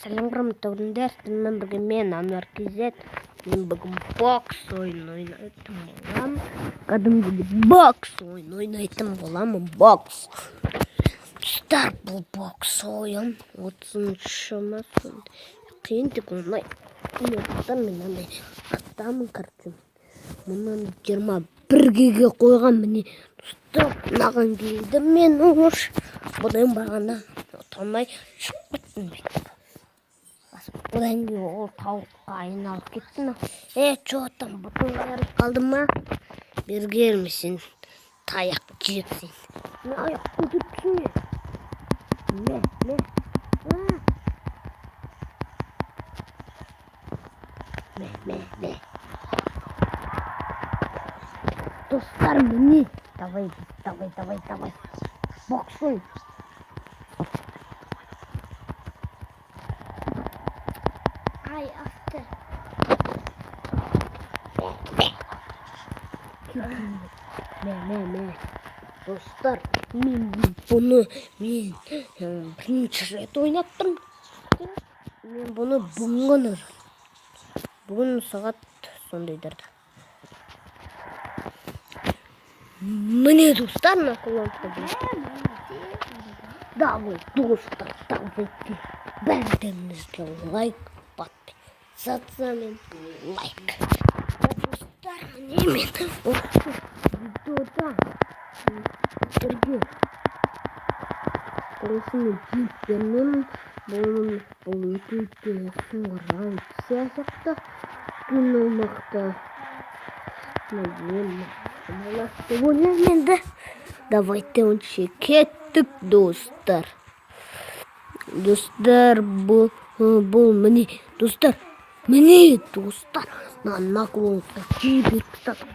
Сәлем, құрметті көрермендер, сіздермен бірге мен, Ануар KZ. Мен бүгін бокс ойын ойнайтын боламын. Кәдімгідей бокс ойын ойнайтын боламын, бокс. Достар, бұл бокс ойын 30-шы ма, сондай. Қиын тек оңай. Достар, мен андай аттамын, короче. Мұнан 21-ге қойған, міне. Достар, мынаған келдім мен уж. Бұдан бағана ұта алмай шығып кеттім бүйтіп. Одан кейін ол тауыққа айналып кетті. Че там, бұтың айырылып қалды ма? Бері келме сен, таяқ жепсің. Мен аяқ көтеріп түсіне. Мә, мә. Мә, мә, мә. Достар, міне. Давай, давай, давай, давай. Бокс ойын. Ай, асты. Мә, мә, мә. Достар, мен бұны мен бірінші рет ойнап тұрмын. Мен бұны бүгін ғана, бүгін сағат сондайдарда. Міне, достар, мына колонка. Давай, достар, давайте. Бәріңізге лайк, подписаться мен лайк. Достар, міне, мен осы видеода сіздерге осыны жеп бермеймін. Бұл өте өте соңғы раунд сияқты. Өйткені мықты. Мен болады деп ойлаймын енді. Давайте онша кеттік, достар. Достар, бұл міне, достар, міне, достар, мына наклонға жіберіп тастадық.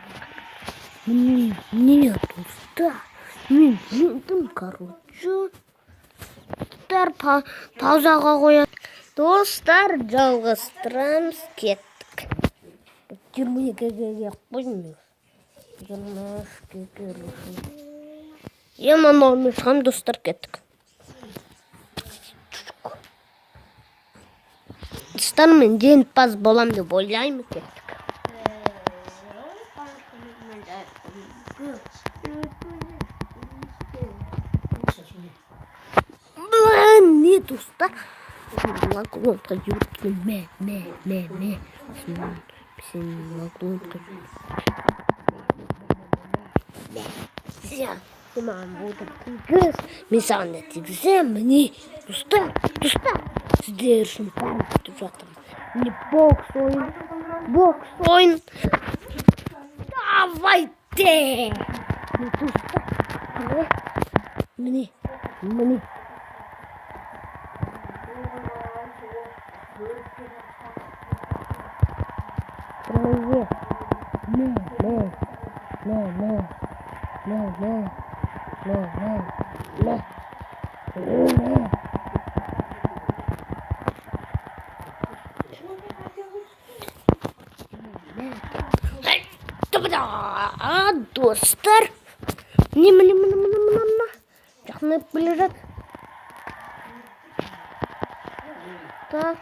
Міне, міне, достар, мен жеңдім, короче. Достар, паузаға қояды. Достар, жалғастырамыз, кеттік. 22-ге келіп қойдым. 23-ке келіп. Мынаумен шығамын, достар, кеттік. Достар, мен жеңімпаз болам деп ойлаймын, кеттік. Не, достар, наклонға жүгіріп, мә, мә, мә, мә. Сен наклонға сен маған отырып тигіз, мен саған да тигіземін. Міне, достар, достар, сіздер үшін бәрін күтіп жатырмын. Міне, бокс ойын, бокс ойын. Давайте! Міне, достар, міне, міне. Міне, мә, мә, мә, мә, мә, мә, мә, мә, мә, мә. Достар, міне, міне, міне, міне, міне, міне. Жақындап келе жатыр. Так.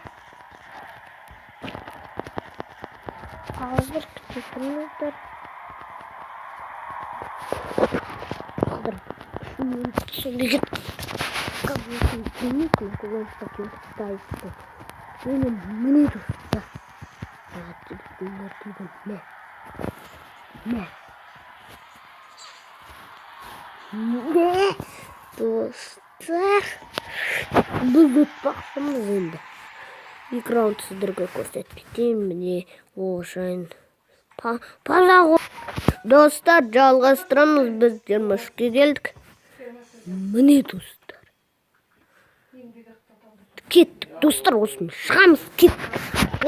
Қазір күте тұрыңыздар. Қазір 3 минут сондай кетті. Міне, міне, достар. Мә. Мә. Мә. Достар, біз ұтпақшымыз енді. Екі раунд сіздерге көрсетіп кетейін. Міне, оғашайын. Паза. Достар, жалғастырамыз. Біз 23-ке келдік. Міне, достар. Кеттік, достар, осымен шығамыз, кеттік.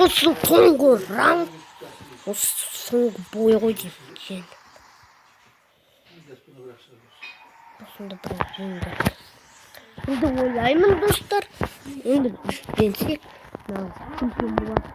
Осы соңғы раунд, осы соңғы бой ғой деймін енді. Осында бір жеңді. Енді ойлаймын, достар. Енді жеңсек, нағыз чемпион болады.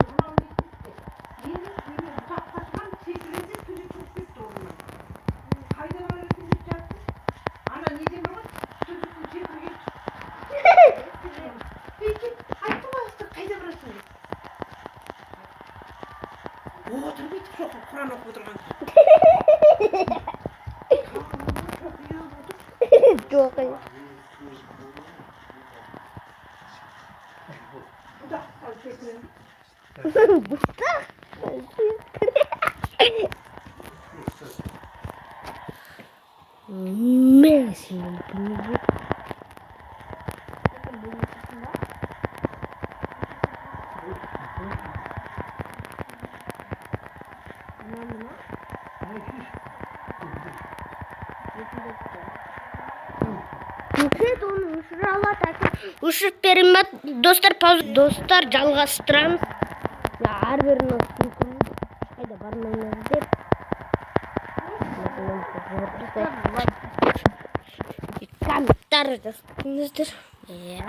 Құран оқып отырған. Жоқ. Бұтақ алып кетті. Бұтақ. Мен сені білмеймін. Мына. Мұхит оны өшіре алады, әкем. Өшіріп бере ма? Достар, пауза. Достар, жалғастырамыз. Әрбірін қайда бармаймыз деп. Лайк. Комментарий жазыңыздар. Иә.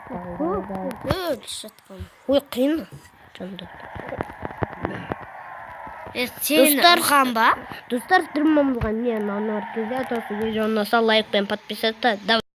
Өліп жатқан. Ой, қиын. Жанды. Сен Достар, ұрған ба? Достар, сіздермен болған мен, Ануар Кизет. Осы видео ұнаса, лайк пен подписаться. Давай.